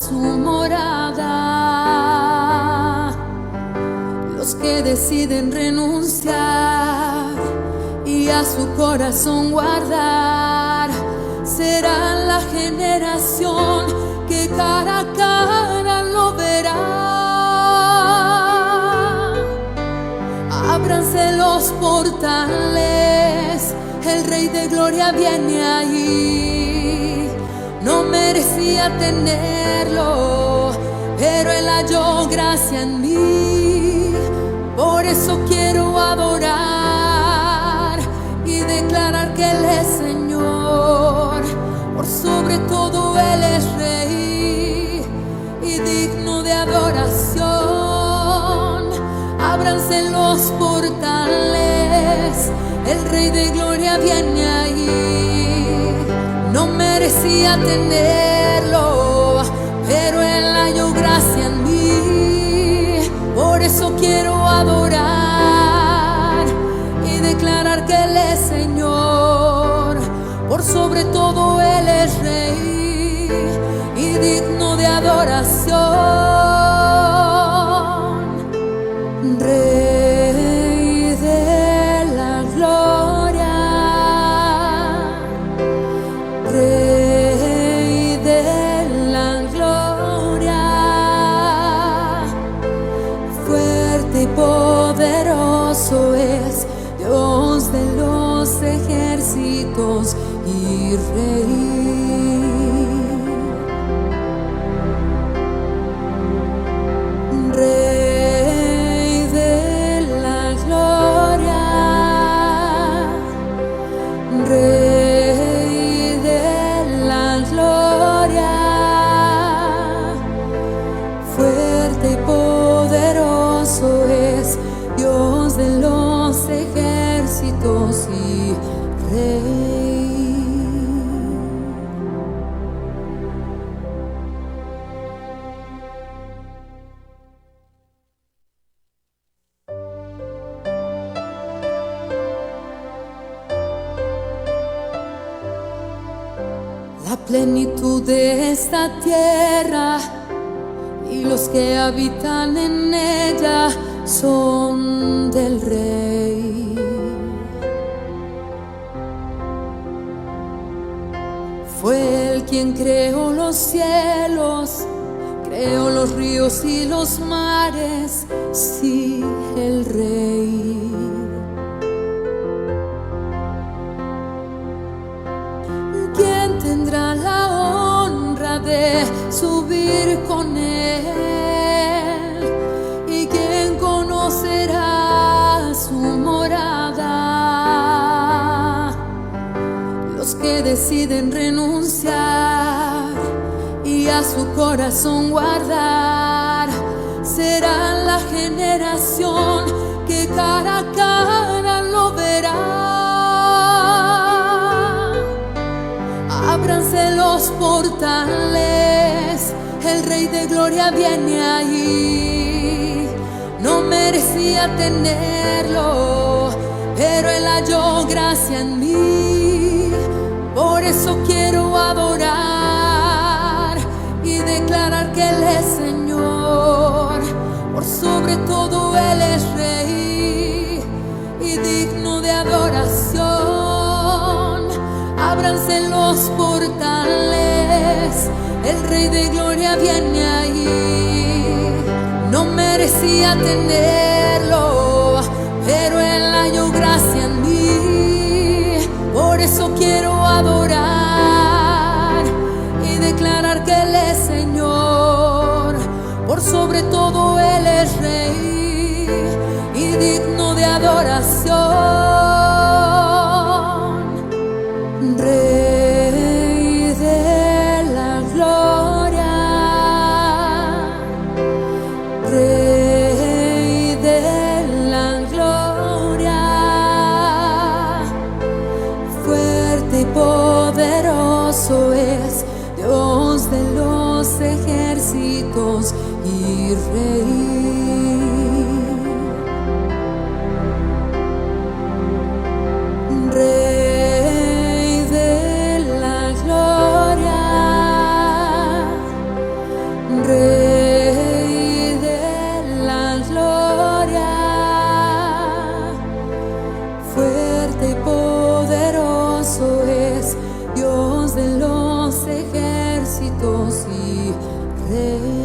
su morada? Los que deciden renunciar y a su corazón guardar, serán la generación que cara a cara lo verá. Ábranse los portales, el Rey de Gloria viene ahí. No merecía tenerlo, pero él halló gracia en mí. Por eso quiero adorar y declarar que Él es Señor. Por sobre todo Él es Rey y digno de adoración. Ábranse los portales, el Rey de Gloria viene ahí. No merecía tenerlo, pero Él halló gracia en mí. Por eso quiero adorar y declarar que Él es Señor. Por sobre todo Él es Rey y digno de adoración. Rey de la gloria, Rey de la gloria, fuerte y poderoso es Dios de los ejércitos y Rey. Rey de la gloria, Rey de la gloria, fuerte y poderoso es Dios de los ejércitos y Rey. La plenitud de esta tierra y los que habitan en ella son del Rey. Fue él quien creó los cielos, creó los ríos y los mares, sí, el Rey. ¿Quién tendrá la honra de subir con él? ¿Y quién conocerá su morada? Los que deciden renunciar y a su corazón guardar, serán la generación que cara a cara lo verá. Ábranse los portales, el Rey de Gloria viene ahí. No merecía tenerlo, pero él halló gracia en mí. Por eso quiero adorar y declarar que Él es Señor. Por sobre todo Él es Rey y digno de adoración. Ábranse los portales, el Rey de Gloria viene ahí. No merecía tenerlo, pero él halló gracia en mí. Por eso quiero adorar y declarar que Él es Señor. Por sobre todo Él es Rey y digno de adoración. Rey de la gloria, Rey de la gloria, fuerte y poderoso es Dios de los ejércitos y Rey. Rey de la gloria, Rey de la gloria, fuerte y poderoso es Dios de los ejércitos y Rey.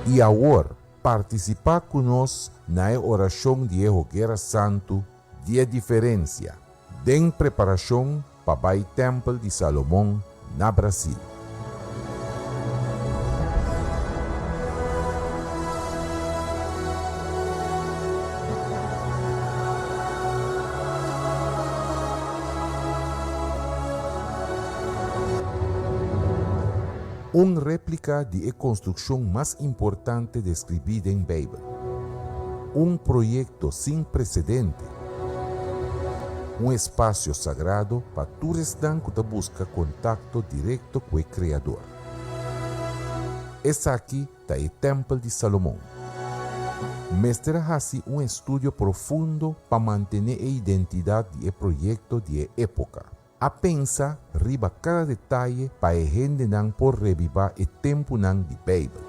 I awor, partisipá ku nos na e orashon di e Hoguera Santu di e Diferensia, den preparashon pa bai Tèmpel di Salomon na Brasil. Un réplika di e konstrukshon mas importante deskribí den Beibel. Un proyekto sin presedente. Un espasio sagrado pa tur esnan ku ta buska kontakto direkto ku e Kreador. Esaki ta e Tèmpel di Salomon. Mester a hasi un estudio profundo pa mantené e identidat di e proyekto di e époka. A pensa riba kada detaye pa e hendenan por rebibá e tempunan di Beibel.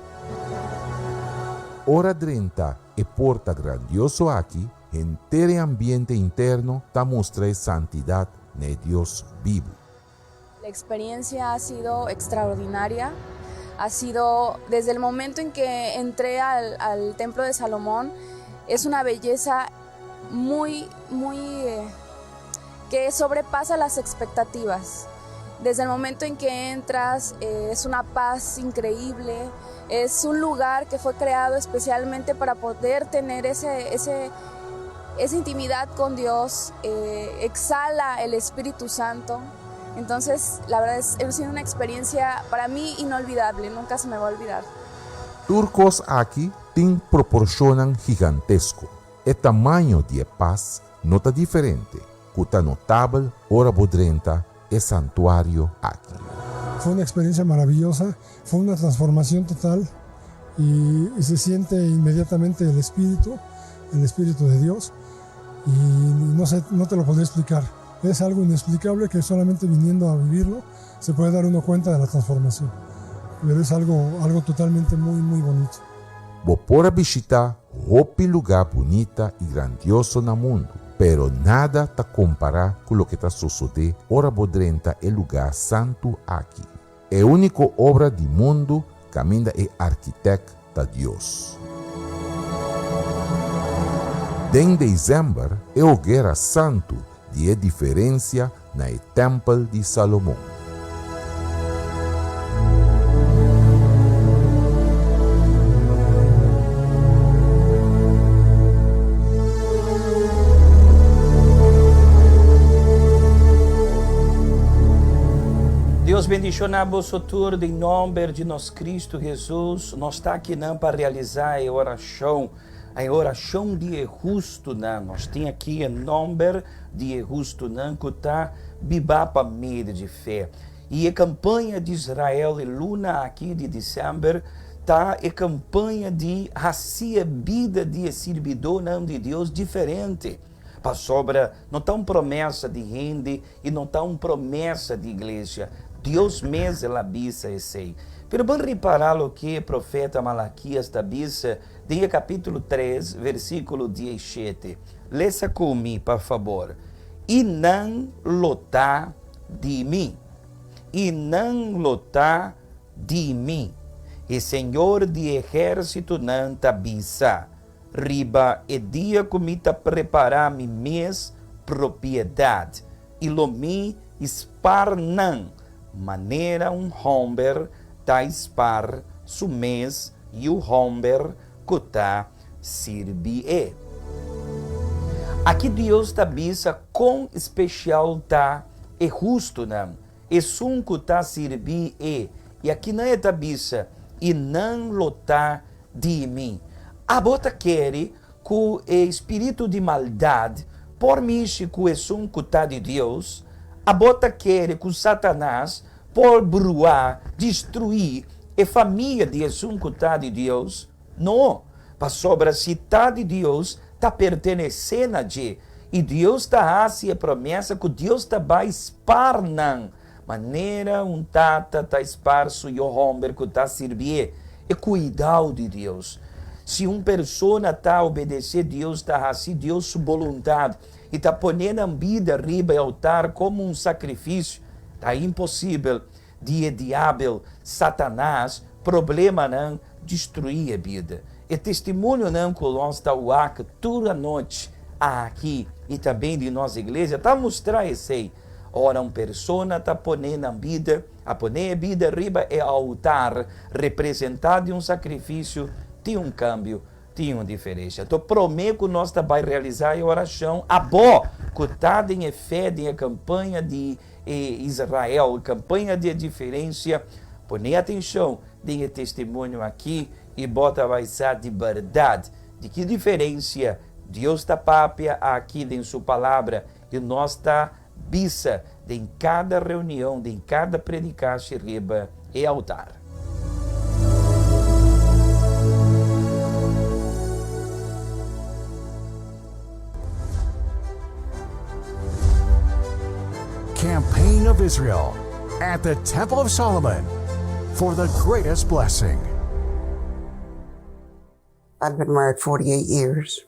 Ora drenta e porta grandioso aki, henter e ambiente interno ta mustra e santidat na e Dios bibu. La experiencia ha sido extraordinaria, ha sido desde el momento en que entré al, al Templo de Salomón, es una belleza. muy, muy, eh, que sobrepasa las expectativas. Desde el momento en que entras eh, es una paz increíble, es un lugar que fue creado especialmente para poder tener ese, ese, esa intimidad con Dios, eh, exhala el Espíritu Santo. Entonces, la verdad es, ha sido una experiencia para mí inolvidable, nunca se me va a olvidar. Tur kos aki tin proporshonnan gigantesko. E tamaño di e pas no ta diferente, ku ta notabel ora bo drenta e santuario aki. Fue una experiencia maravillosa, fue una transformación total y, y se siente inmediatamente el Espíritu, el Espíritu de Dios y no sé, no te lo podría explicar. Es algo inexplicable que solamente viniendo a vivirlo se puede dar uno cuenta de la transformación. Pero es algo, algo totalmente muy, muy bonito. Bo por a bishitá hopi lugá bunita i grandioso na mundu, pero nada ta kompará ku loke ta sosodé ora bo drenta e lugá santu aki. E úniko obra di mundu kaminda e arkitèkt ta Dios. Den desèmber e hoguera santu di e diferensia na e tèmpel di Salomon. Dios bendiciona boso tur den nomber di nos Cristo Jesus. Nos ta akinan pa realisa e oracion, e oracion di e hustunan. Nos tin aki e nomber di e hustunan ku ta biba pa medio di fe. I e kampaña di Israel e luna aki di desèmber ta e kampaña di hasi e bida di e sirbidónan di Dios diferente. Pasobra no ta un promesa di hende i no ta un promesa di iglesia. Dios mes el a bisa esei. Pero ban ripará loke e profeta Malakias ta bisa den e kapítulo tres, versíkulo diesshete. Lesa ku mi, pa fabor. I nan lo ta di mi. I nan lo ta di mi. E Señor di ehérsitonan ta bisa, Riba e dia ku mi ta prepará mi mes propiedat, i lo mi spar nan, manera un hòmber ta spar su mes yu hòmber ku ta sirbi e. Aki Dios ta bisa kon spesial ta e hustunan, esun ku ta sirbi e, i akinan e ta bisa, I nan lo ta di mi. Abo ta kere ku e spiritu di maldat por mishi ku esun ku ta di Dios? Abo ta kere ku Satanas por bruá, destruí, e famia di esun ku ta di Dios? No, pasobra si ta di Dios, ta pertenesé na dje, i Dios ta hasi e promesa ku Dios ta bai spar nan, manera un tata ta spar su yu hòmber ku ta sirbié. E kuidau di Dios. Si un persona ta obedesé Dios, ta hasi Dios su boluntat i ta pone nan bida riba e altar komo un sakrifisio, ta imposibel Di e diabel, Satanas, problemanan destruí e bida. E testimonionan ku nos ta wak tur anochi aki i tambe di nos iglesia ta mustra esei. Ora un persona ta pone nan bida, a pone e bida riba e altar representá di un sakrifisio, tin un kambio, tin un diferensia. Anto promé ku nos ta bai realisá e orashon, abo ku ta den e fe den e kampaña di E Israel, Campaña di e Diferencia, Pone atencion den e testimonio aki i bo ta bai sa di berdad di ki diferencia Dios ta papia aki den su Palabra i nos ta bisa den cada reunion, den cada predicashi riba e altar. Campaign of Israel at the Temple of Solomon for the greatest blessing. I'd been married 48 years.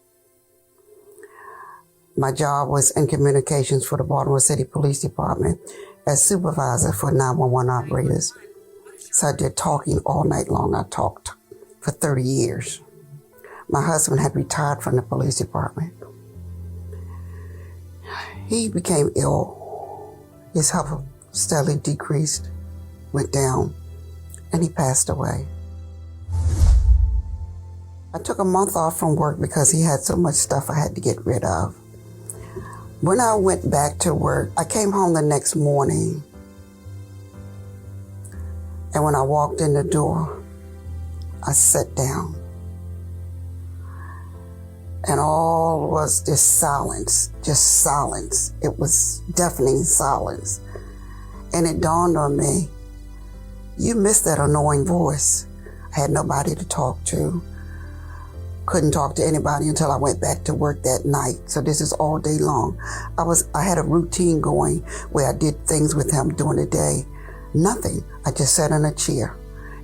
My job was in communications for the Baltimore City Police Department as supervisor for 911 operators. So I did talking all night long. I talked for 30 years. My husband had retired from the police department. He became ill. His health steadily decreased, went down, and he passed away. I took a month off from work because he had so much stuff I had to get rid of. When I went back to work, I came home the next morning. And when I walked in the door, I sat down. And all was just silence, just silence. It was deafening silence. And it dawned on me, you missed that annoying voice. I had nobody to talk to. Couldn't talk to anybody until I went back to work that night. So this is all day long. I was I had a routine going where I did things with him during the day. Nothing. I just sat in a chair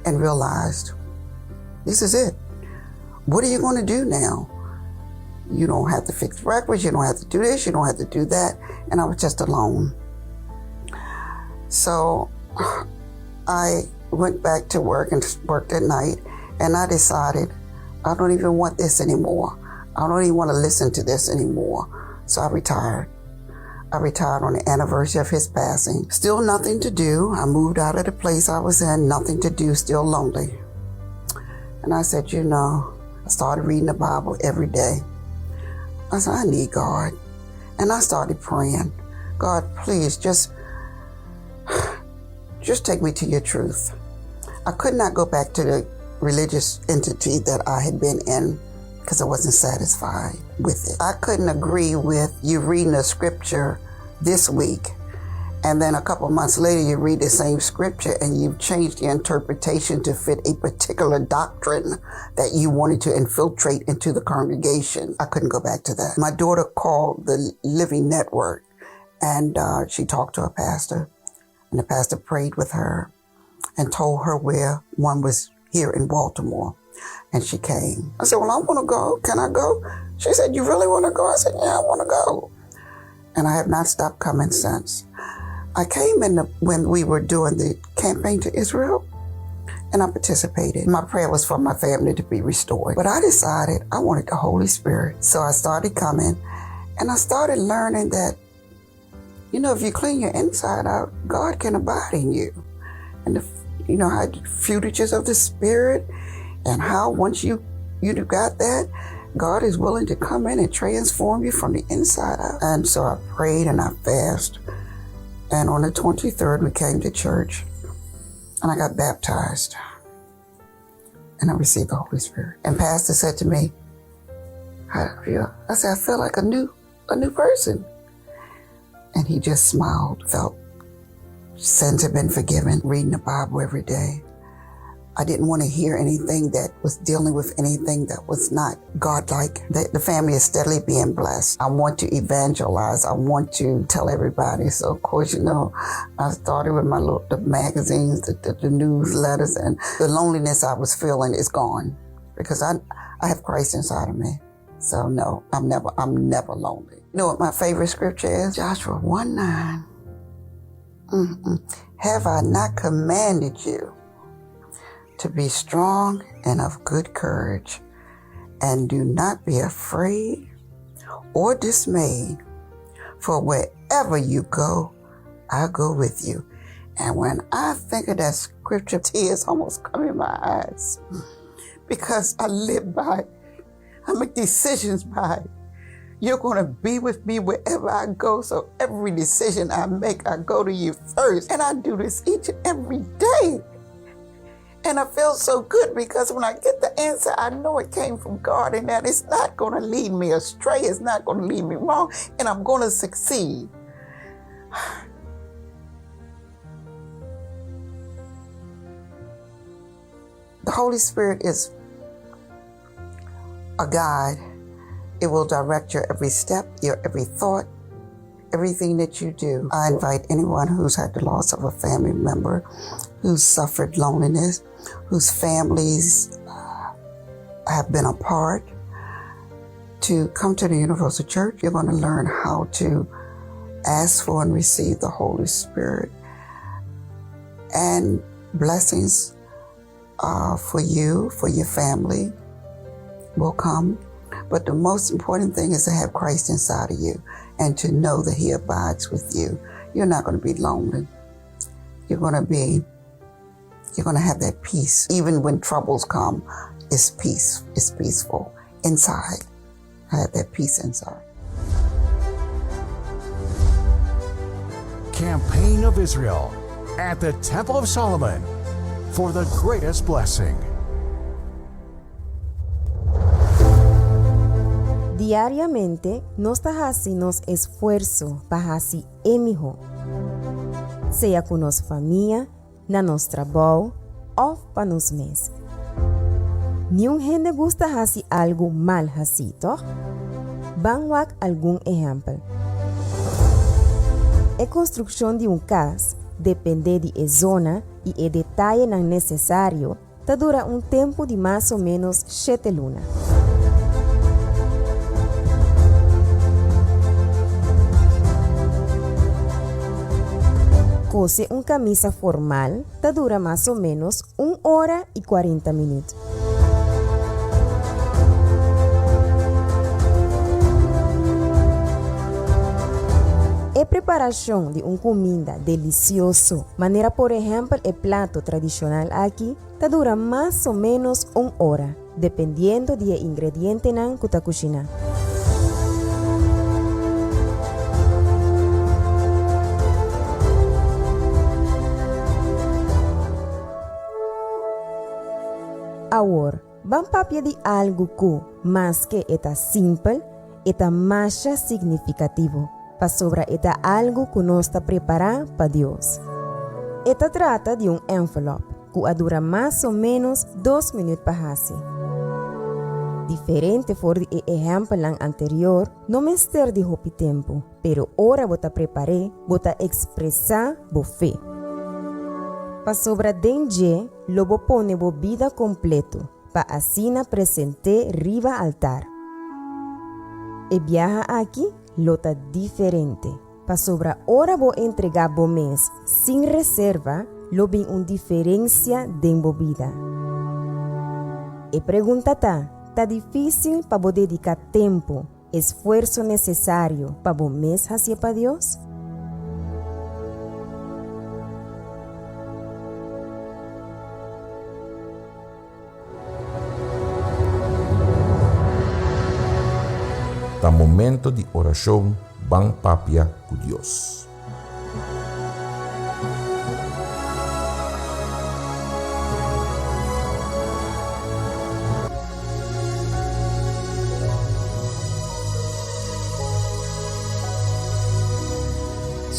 and realized this is it. What are you going to do now? You don't have to fix breakfast. You don't have to do this. You don't have to do that. And I was just alone. So I went back to work and worked at night. And I decided I don't even want this anymore. I don't even want to listen to this anymore. So I retired. I retired on the anniversary of his passing. Still nothing to do. I moved out of the place I was in, nothing to do, still lonely. And I said, you know, I started reading the Bible every day. I said, I need God. And I started praying, God, please just, just take me to your truth. I could not go back to the religious entity that I had been in because I wasn't satisfied with it. I couldn't agree with you reading a scripture this week and then a couple months later you read the same scripture and you've changed the interpretation to fit a particular doctrine that you wanted to infiltrate into the congregation. I couldn't go back to that. My daughter called the Living Network and uh, she talked to a pastor and the pastor prayed with her and told her where one was here in Baltimore. And she came. I said, Well, I want to go. Can I go? She said, You really want to go? I said, Yeah, I want to go. And I have not stopped coming since. I came in the, when we were doing the campaign to Israel and I participated. My prayer was for my family to be restored. But I decided I wanted the Holy Spirit. So I started coming and I started learning that, you know, if you clean your inside out, God can abide in you. And the, you know, how fruitages of the Spirit and how once you, you got that, God is willing to come in and transform you from the inside out. And so I prayed and I fasted. And on the 23rd, we came to church and I got baptized and I received the Holy Spirit. And Pastor said to me, How do you feel? I said, I feel like a new, a new person. And he just smiled, felt sins had been forgiven, reading the Bible every day. I didn't want to hear anything that was dealing with anything that was not godlike. The, the family is steadily being blessed. I want to evangelize. I want to tell everybody. So of course, you know, I started with my little the magazines, the, the, the newsletters, and the loneliness I was feeling is gone because I I have Christ inside of me. So no, I'm never I'm never lonely. You know what my favorite scripture is? Joshua 1 9. Mm-mm. Have I not commanded you to be strong and of good courage, and do not be afraid or dismayed, for wherever you go, I go with you. And when I think of that scripture, tears almost come in my eyes because I live by it. I make decisions by it. You're going to be with me wherever I go. So every decision I make, I go to you first. And I do this each and every day. And I feel so good because when I get the answer, I know it came from God and that it's not going to lead me astray. It's not going to lead me wrong. And I'm going to succeed. The Holy Spirit is a guide. It will direct your every step, your every thought, everything that you do. I invite anyone who's had the loss of a family member, who's suffered loneliness, whose families uh, have been apart, to come to the Universal Church. You're going to learn how to ask for and receive the Holy Spirit and blessings uh, for you, for your family will come. But the most important thing is to have Christ inside of you and to know that He abides with you. You're not going to be lonely. You're going to be, you're going to have that peace. Even when troubles come, it's peace. It's peaceful inside. I have that peace inside. Campaign of Israel at the Temple of Solomon for the greatest blessing. Diariamente nos ta hasi nos esfuerso pa hasi e mihó, sea ku nos famia, na nos trabou òf pa nos mes. Niun hende gusta hasi algu mal hasí, tòg? Ban wak algun ehèmpel. E konstrukshon di un kas dependé di e zona i e detayenan nesesario, Ta dura un tempu di mas o ménos shete luna. Kose un kamisa formal ta dura mas o ménos un ora i kuarenta minüt. E preparashon di un kuminda delisioso, manera por ehèmpel e plato tradishonal aki, ta dura mas o ménos un ora, dependiendo di e ingredientenan ku ta kushiná. Awor, ban papia di algu ku, maske e ta simpel, e ta masha signifikativo, pasobra e ta algu ku nos ta prepará pa Dios. E ta trata di un ènvelòp ku a dura mas o ménos dos minüt pa hasi. Diferente for di e ehèmpelnan anterior, no mester di hopi tempu, pero ora bo ta prepar'é, bo ta ekspresá bo fe. Pasobra den dje lo bo pone bo bida kompleto pa asina present'é riba altar. E biaha aki lo ta diferente, pasobra ora bo entregá bo mes sin reserva, lo bin un diferensia den bo bida. E pregunta ta, Ta difísil pa bo dediká tempu, esfuerso nesesario pa bo mes hasié pa Dios? Ta momento di orashon ban papia ku Dios.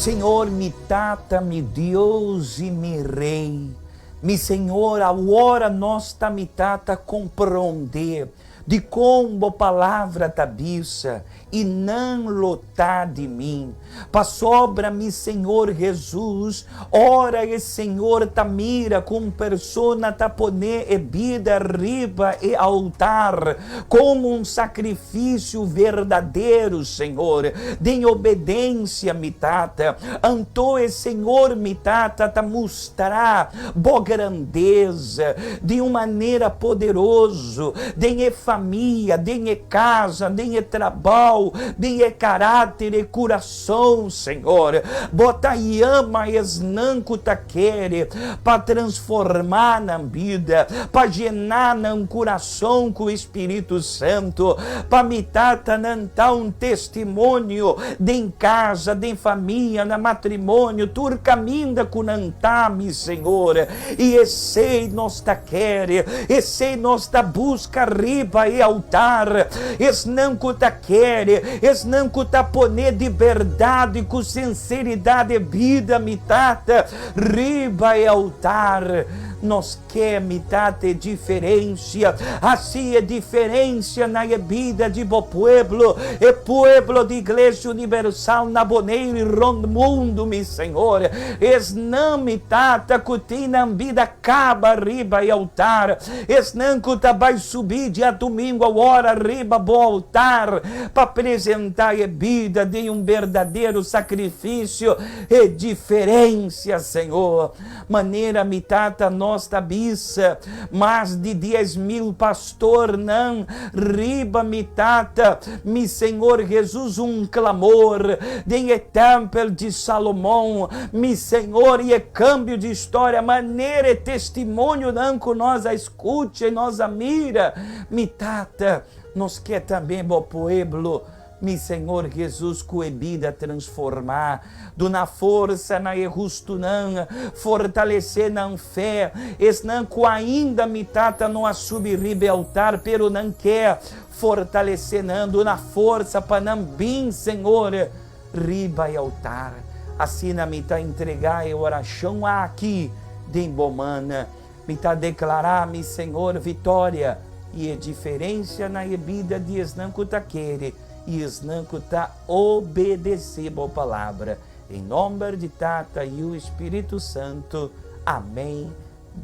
Señor mi Tata, mi Dios i mi Rey, mi Señor, awor nos ta mi Tata comprende Dikon bo palabra ta bisa, I nan lo ta di mi? Pasobra mi Señor Hesus, ora e Señor ta mira ku un persona ta pone e bida riba e altar komo un sakrifisio verdadero, Señor, den obedensia, mi Tata, anto e Señor, mi Tata, ta mustra Bo grandeza di un manera poderoso den e famia, den e casa, den e trabou, den e carácter, e curason, Señor. Bo ta yama esnan cu ta kere pa transforma nan bida, pa jena nan curason cu Spiritu Santo, pa mi tatanan ta un testimonio den casa, den famia, na matrimonio, tur caminda cu nan ta, mi Señor. I esey nos ta kere, esey nos ta busca riba e altar, esnan cu ta kere, esnan cu ta pone di berdad cu sinceridad e bida, mi Tata, riba e altar. Nos Ke mi ta te diferencia, haci e diferencia na e bida di bo pueblo, e pueblo di Iglesia Universal na Boneiru y rond mundo, mi Señor. Esnan, mi Tata, cu tin nan bida caba riba e altar, esnan cu ta bay subi diadomingo awor riba bo altar pa presenta e bida den un berdadero sacrificio, e diferencia, Señor. Manera mi tata no. nos ta bisa, mas di 10,000 pastornan riba mi Tata, mi Señor Jesus, un clamor den e tempel di Salomon, mi Señor, y e cambio di historia, manera e testimonionan cu nos a scucha y nos a mira, mi Tata, nos ke tambe bo pueblo, Mi Señor Jesus cu e bida transforma, duna forsa na e hustunan, fortalece nan fe, esnan cu ainda mi Tata no a subi riba e altar pero nan ke, fortalece nan, duna forsa pa nan bin Señor riba e altar. Asina mi ta entrega e oracion aki den bo man. Mi ta deklará, mi Señor, vitoria i e diferensia na e bida di esnan ku ta kere i esnan ku ta obedesé bo palabra. Den nòmber di Tata, Yu i Spiritu Santu. Amèn.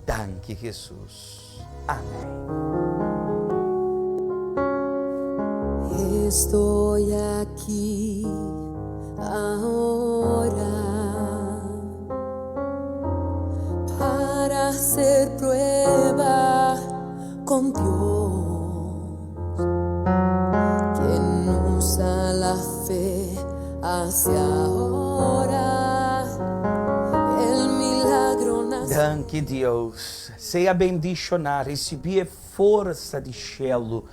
Danki Hesus. Amèn. Estoy aquí ahora. Para hacer prueba con Dios, quien usa la fe hacia ahora, el milagro nace. Danki Dios. Sea bendishoná, risibí e forsa di shelu,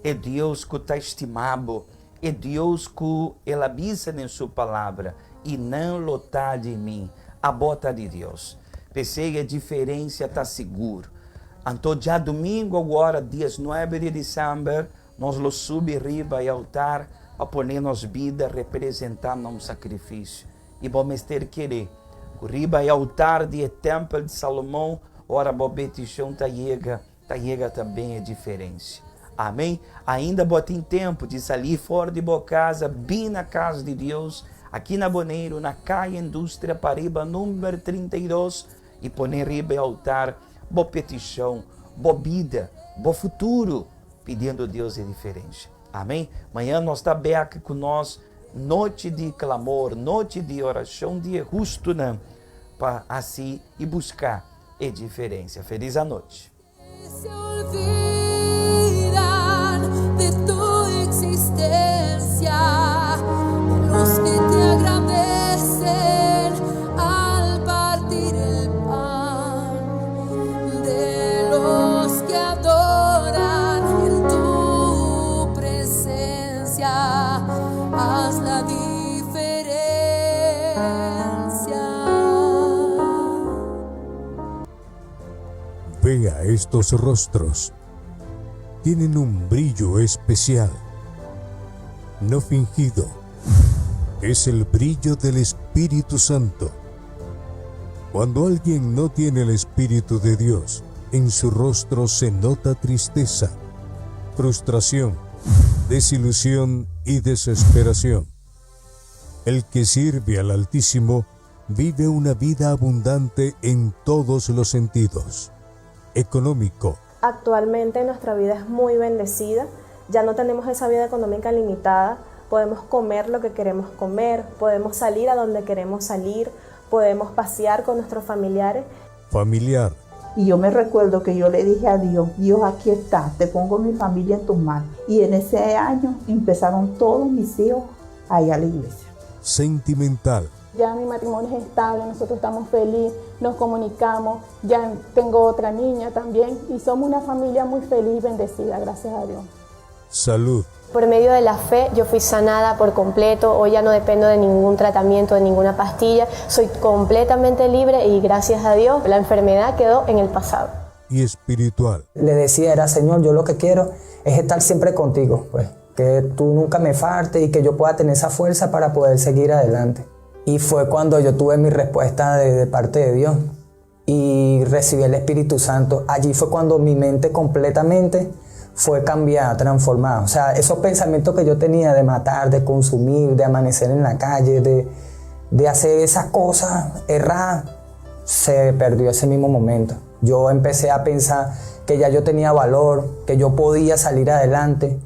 e Dios ku ta stima bo, E Dios ku El a bisa den Su Palabra, I nan lo ta di mi, abo ta di Dios. P'esei e diferensia ta sigur. Anto djadumingu awor, diesnuebe di disèmber, nos lo subi riba e altar pa pone nos bida representá na un sakrifisio. I bo mester kere ku riba e altar di e tèmpel di Salomon, ora bo betishon ta yega, Ta yega ta ben e diferensia. Amen. Ainda bo tin tempu di salí for di bo casa, bin na cas di Dios, aki na Boneiru, na Kaya Industria pariba number 32, i pone riba e altar bo petishon, bo bida, bo futuro, pidiendo Dios e diferensia. Amen. Mañan nos ta bek ku nos nochi di clamor, nochi di oracion di e hustunan, pa hasi i buska e diferensia. Felis anochi. Se olvidan de tu existencia, de los que te agradecen al partir el pan, de los que adoran en tu presencia, haz la diferencia. Vea estos rostros. Tienen un brillo especial, no fingido. Es el brillo del Espíritu Santo. Cuando alguien no tiene el Espíritu de Dios, en su rostro se nota tristeza, frustración, desilusión y desesperación. El que sirve al Altísimo vive una vida abundante en todos los sentidos. Económico. Actualmente nuestra vida es muy bendecida, ya no tenemos esa vida económica limitada, podemos comer lo que queremos comer, podemos salir a donde queremos salir, podemos pasear con nuestros familiares. Familiar. Y yo me recuerdo que yo le dije a Dios, Dios aquí está, te pongo mi familia en tus manos. Y en ese año empezaron todos mis hijos a ir a la iglesia. Sentimental. Ya mi matrimonio es estable, nosotros estamos felices, nos comunicamos, ya tengo otra niña también y somos una familia muy feliz y bendecida, gracias a Dios. Salud. Por medio de la fe yo fui sanada por completo, hoy ya no dependo de ningún tratamiento, de ninguna pastilla, soy completamente libre y gracias a Dios la enfermedad quedó en el pasado. Y espiritual. Le decía, era Señor, yo lo que quiero es estar siempre contigo, pues, que tú nunca me faltes y que yo pueda tener esa fuerza para poder seguir adelante. Y fue cuando yo tuve mi respuesta de, de parte de Dios y recibí el Espíritu Santo. Allí fue cuando mi mente completamente fue cambiada, transformada. O sea, esos pensamientos que yo tenía de matar, de consumir, de amanecer en la calle, de, de hacer esas cosas erradas, se perdió ese mismo momento. Yo empecé a pensar que ya yo tenía valor, que yo podía salir adelante.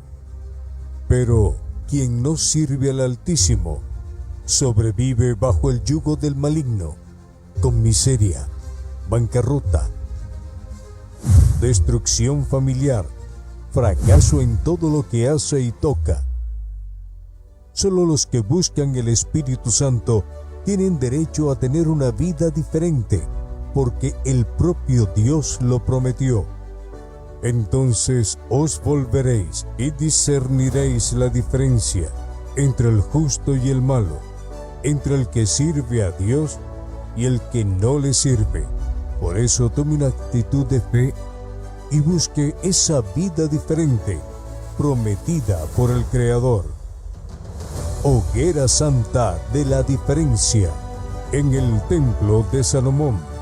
Pero quien no sirve al Altísimo sobrevive bajo el yugo del maligno, con miseria, bancarrota, Destrucción familiar, fracaso en todo lo que hace y toca. Solo los que buscan el Espíritu Santo tienen derecho a tener una vida diferente, porque el propio Dios lo prometió. Entonces os volveréis y discerniréis la diferencia entre el justo y el malo, entre el que sirve a Dios y el que no le sirve. Por eso tome una actitud de fe y busque esa vida diferente prometida por el Creador. Hoguera Santa de la Diferencia en el Templo de Salomón.